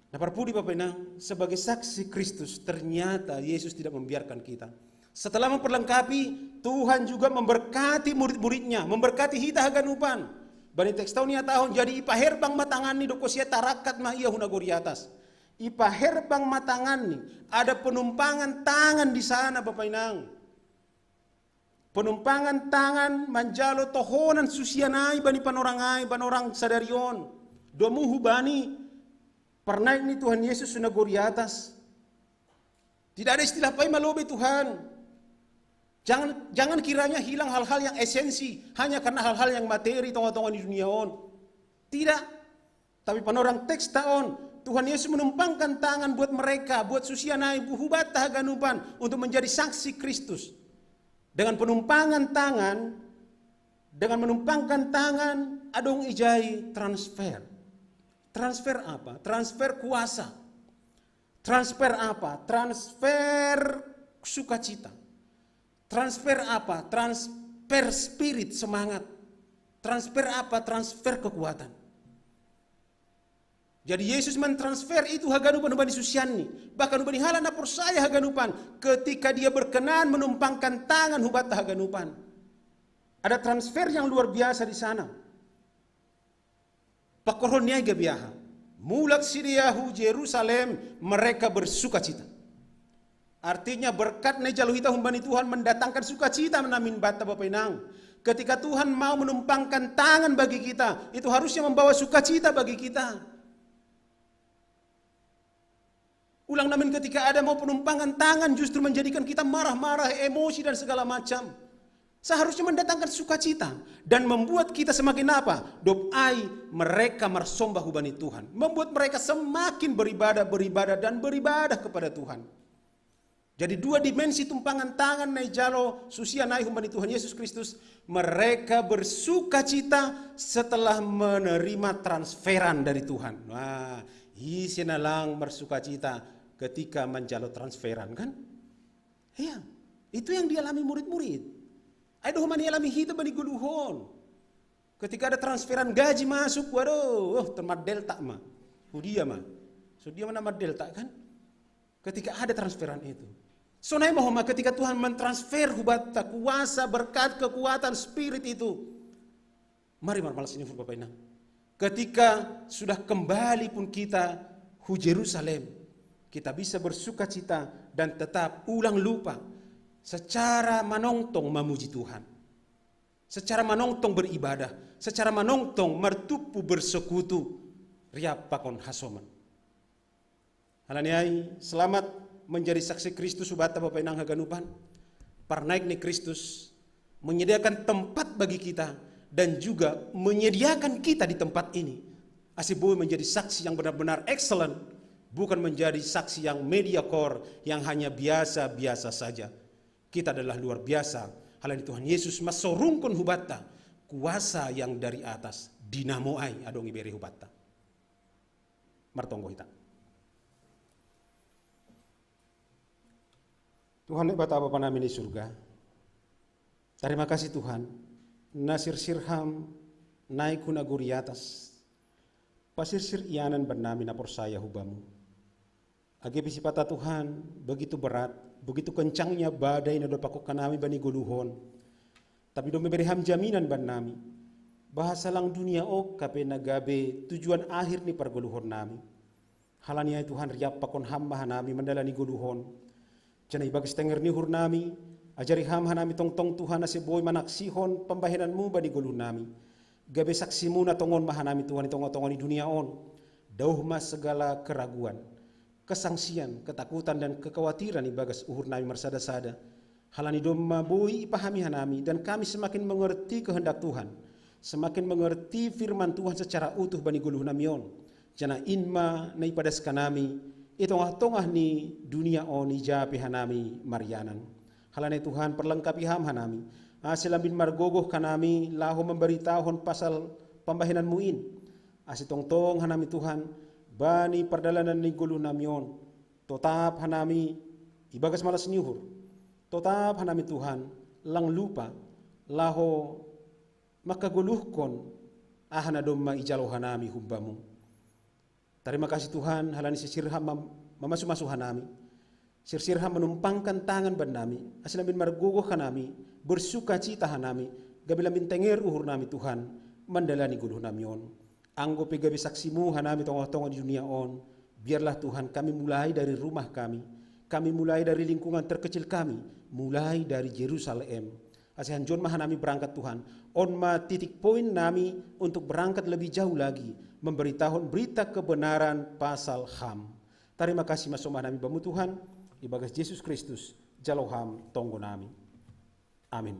Na parpudi, Bapa Inang, sebagai saksi Kristus, ternyata Yesus tidak membiarkan kita. Setelah memperlengkapi, Tuhan juga memberkati murid-muridnya, memberkati hita haganupan. Bani teks tau niatahon, jadi ipaherbang ma tanganni, dongkon sia tarangkat ma ia hu nagori atas. Ipaherbang ma tanganni, ada penumpangan tangan di sana, Bapa Inang. Penumpangan tangan manjalo tohonan susian ai bani panorang ai, panorang sadari on. Domu hubani parnaik ni Tuhan Yesus hu nagori atas. Tidak ada istilah paima lobei Tuhan. Jangan, jangan kiranya hilang hal-hal yang esensi hanya karena hal-hal yang materi tonga-tonga ni dunia on. Tidak. Tapi panorang teksta on, Tuhan Yesus menumpangkan tangan buat mereka, buat susian ai, hu banta haganupan, untuk menjadi saksi Kristus. Dengan penumpangan tangan, dengan menumpangkan tangan, adong ijai transfer. Transfer apa? Transfer kuasa. Transfer apa? Transfer sukacita. Transfer apa? Transfer spirit, semangat. Transfer apa? Transfer kekuatan. Jadi Yesus mentransfer itu haganupan hubani susianni, bahkan hubani halak na porsaya haganupan, ketika dia berkenan menumpangkan tangan hu banta haganupan. Ada transfer yang luar biasa di sana. Pangkorhon ni ai gabe aha? Mulak sidea hu Jerusalem, mereka bersukacita. Artinya berkat na ijalo hita humbani Tuhan mendatangkan sukacita namin banta Bapa Inang. Ketika Tuhan mau menumpangkan tangan bagi kita, itu harusnya membawa sukacita bagi kita. Ulang namin ketika ada mau penumpangan tangan justru menjadikan kita marah-marah, emosi dan segala macam. Seharusnya mendatangkan sukacita dan membuat kita semakin apa? Dob ai mereka marsomba hubani Tuhan. Membuat mereka semakin beribadah, beribadah, dan beribadah kepada Tuhan. Jadi dua dimensi tumpangan tangan na ijalo susian ai humbani Tuhan Yesus Kristus, mereka bersukacita setelah menerima transferan dari Tuhan. Nah, ise na lang marsukacita ketika manjalo transferan kan? Iya, itu yang dialami murid-murid. Ai do homa na ialami hita bani goluhon. Ketika ada transferan gaji masuk, waduh, oh, termat delta ma. Hudia ma. So dia mana delta kan? Ketika ada transferan itu. Sonai ma homa ketika Tuhan mentransfer hu banta kuasa, berkat, kekuatan, spirit itu. Mari marmalas ni hur Bapa Inang. Ketika sudah kembali pun kita hu Jerusalem, kita bisa bersukacita dan tetap ulang lupa secara manongtong mamuji Tuhan. Secara manongtong beribadah, secara manongtong martumpu bersekutu, riap pakon hasoman. Halani ai, selamat menjadi saksi Kristus hu banta Bapa Inang haganupan. Parnaik ni Kristus menyediakan tempat bagi kita dan juga menyediakan kita di tempat ini. Ase boi menjadi saksi yang benar-benar excellent, bukan menjadi saksi yang mediocre, yang hanya biasa-biasa saja. Kita adalah luar biasa. Hal ini Tuhan Yesus masorungkon hubatta, kuasa yang dari atas, dinamo ai adong ibere hubatta. Martonggo hita. Tuhan Naibata Bapa nami ni surga, tarima kasih Tuhan, na sirsir Ham naik hu nagori atas, pasirsir ianan bannami na porsaya hu Bamu. Age pe sipata Tuhan, begitu berat, begitu kencangnya badai na dob pakokkannami bani goluh on. Tapi domma ibere Ham jaminan bannami, bahasa lang dunia on hape na gabe tujuan akhir ni pargoluhonnami. Halani ai Tuhan, riampakkon Ham ma hanami mandalani goluh on. Janah ibagas tenger ni uhurnami, ajari Ham hanami tongtong Tuhan ase boi manaksihon pambahenanMu bani goluhnami. Gabe saksiMu na tongon ma hanami Tuhan i tongah-tongah ni dunia on. Dauh ma segala keraguan, kesangsian, ketakutan dan kekhawatiran ibagas uhurnami marsada-sada. Halani domma boi ipahami hanami dan kami semakin mengerti kehendak Tuhan, semakin mengerti firman Tuhan secara utuh bani goluhnami on. Janah in ma na ipadaskan hanami i tongah-tongah ni dunia on ija pe hanami marianan. Halani Tuhan, perlengkapi Ham hanami, ase lambin margogoh hanami laho mambaritahon pasal pambahenanMu in. Ase tongtong hanami Tuhan, bani pardalanan ni goluhnami on, totap hanami ibagas malas ni uhur. Totap hanami Tuhan, lang lupa laho mangkagoluhkon aha na domma ijalo hanami humbamu. Tarima kasih Tuhan, halani sirsir Ham mam-, mamasu-masu hanami. Sirsir Ham manumpangkan tangan bannami, ase lambin margogoh hanami, bersukacita hanami, gabe lambin tenger uhurnami Tuhan, mandalani goluhnami on. Anggo pe gabe saksimu hanami tongah-tongah di dunia on, biarlah Tuhan kami mulai dari rumah kami, kami mulai dari lingkungan terkecil kami, mulai dari Jerusalem. Ase hanjuan ma hanami berangkat Tuhan. On ma titik poin nami untuk berangkat lebih jauh lagi, memberitahukan berita kebenaran pasal Ham. Tarima kasih ma sombah nami Bamu Tuhan, ibagas Jesus Kristus, jalo Ham tonggo nami. Amin.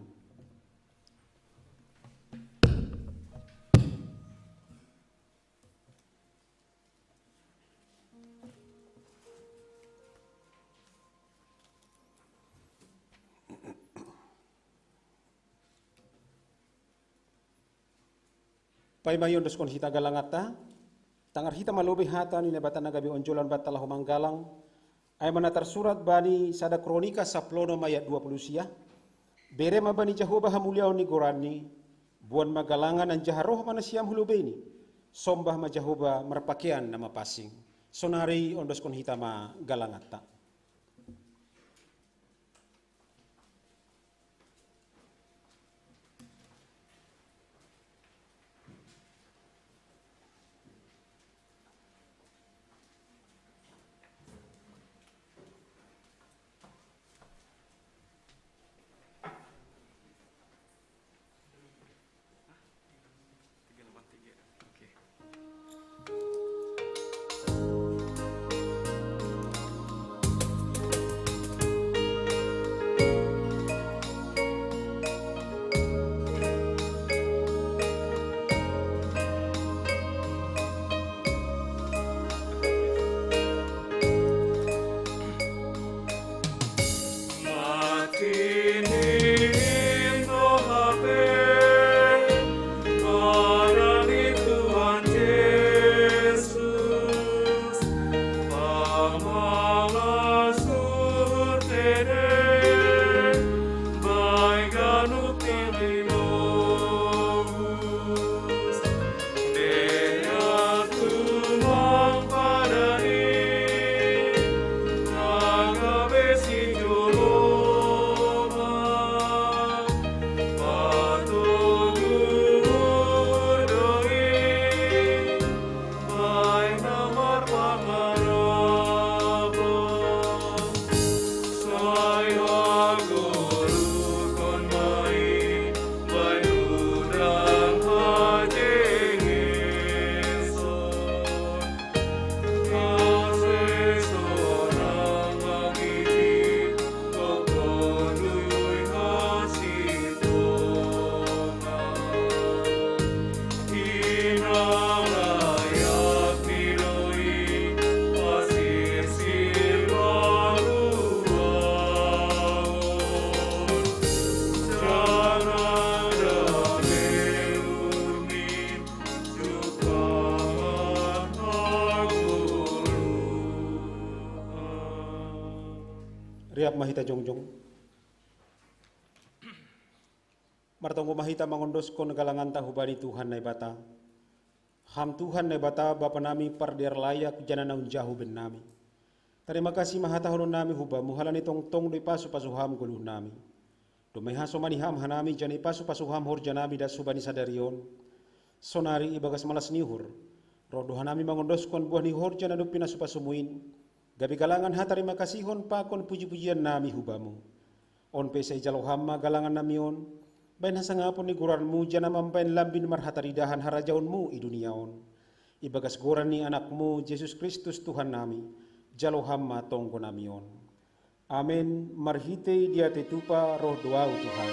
Paima iondoskon hita galanganta, tangar hita ma lobei hata ni Naibata na gabe onjolan banta laho manggalang, ai ma na tarsurat bani sada Kronika saplonom ayat dua puluh sia, bere ma bani Jahowa hamuliaon ni goranni, boan ma galangan anjaha roh ma nasiam hu lobeini, sombah ma Jahowa marpakean na mapansing. Sonari ondoskon hita ma galanganta. Riap ma hita jongjong. Martonggo ma hita mangondoskon galanganta hubani Tuhan Naibata. Ham Tuhan Naibata, Bapa nami pardear layak, jana na unjahu bennami. Tarima kasih ma hatahonon nami hubamu halani tongtong do ipasu-pasu ham goluh nami. Domai hasomani ham hanami jana ipasu-pasu ham horja nami das hubani sadari on. Sonari ibagas malas ni uhur, roh do hanami mangondoskon buah ni horja na dob pinasu-pasumu in, gabe galangan hatarima kasihon pakon puji-pujian nami hubamu. On pe sai jalo ham ma galangan nami on, baen hasangapon ni goranmu jana mambaen lambin marhataridahan harajaonmu i dunia on. Ibagas goran ni Anakmu Jesus Kristus Tuhan nami, jalo ham ma tonggo nami on. Amen. Marhitei diatei tupa roh do ahu Tuhan.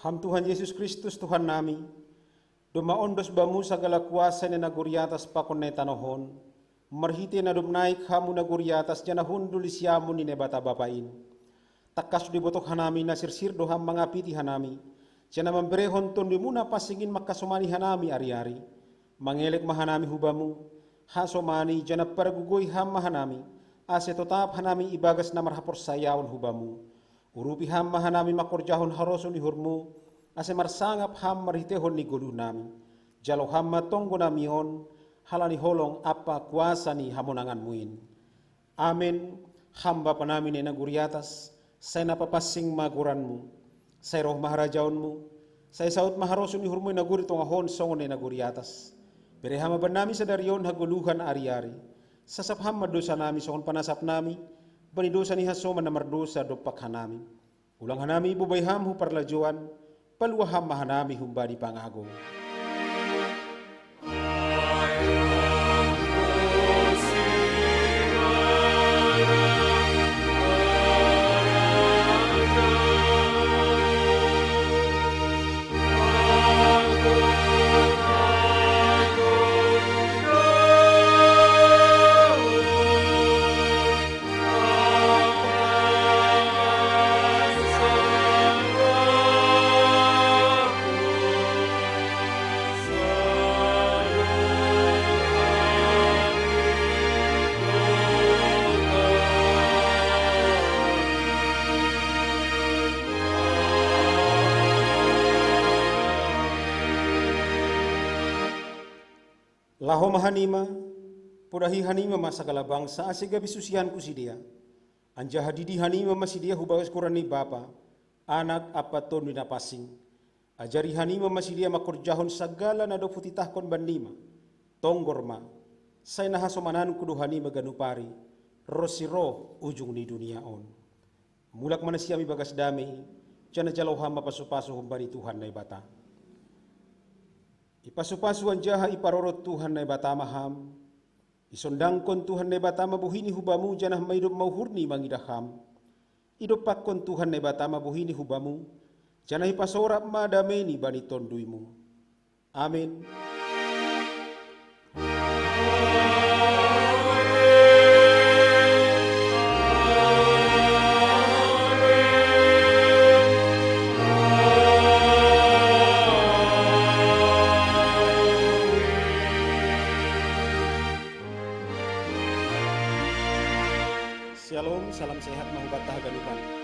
Ham Tuhan Jesus Kristus Tuhan nami, domma ondos bamu sagala kuasa ni nagori atas pakon na i tanoh on, marhitei na dob naik hamu nagori atas jana hundul di siamun ni Naibata Bapa in. Tangkas do ibotoh hanami na sirsir do ham mangapiti hanami, jana mamberehon Tonduimu na pansing in mangkasomani hanami ari-ari. Mangelek ma hanami hubamu, hasomani jana pargugoi ham ma hanami, ase totap hanami ibagas na marhaporsayaon hubamu. Urupi ham ma hanami mangkorjahon harosuh ni uhurmu, ase marsangap ham marhiteihon ni goluh nami. Jalo ham ma tonggo nami on, halani holong ampa kuasa ni hamonanganmu in. Amen. Ham Bapa nami na i nagori atas, sai na papansing ma goranmu. Sai roh ma harajaonmu. Sai saut ma harosuh ni uhurmu i nagori tongah on songon na i nagori atas. Bere ham ma bannami sadari on hagoluhan ari-ari. Sasap ham ma dosa nami songon panasap nami bani dosa ni hasoman na mardosa dompak hanami. Ulang hanami ibobai ham hu parlajouan, palua ham ma hanami humbani pangago. Laho ma hanima, podahi hanima ma sagala bangsa ase gabe susianku sidea. Anjaha didi hanima ma sidea hubagas goran ni Bapa, Anak ampa Tonduy Napansing. Ajari hanima ma sidea mangkorjahon sagala na dob hutitahkon bannima. Tonggor ma, sai na hasomananku do hanima ganup ari, ronsi roh ujung ni dunia on. Mulak ma nasiam ibagas dame, jana jalo ham ma pasu-pasu humbani Tuhan Naibata. Ipasu-pasu anjaha iparorot Tuhan Naibata ma ham. Isondangkon Tuhan Naibata ma bohini hubamu, janah maidop ma uhurni mangidah ham. Idompakkon Tuhan Naibata ma bohini hubamu, janah ipasorap ma dameini bani tonduymu. Amin. Shalom, salam sehat ma hubanta haganupan.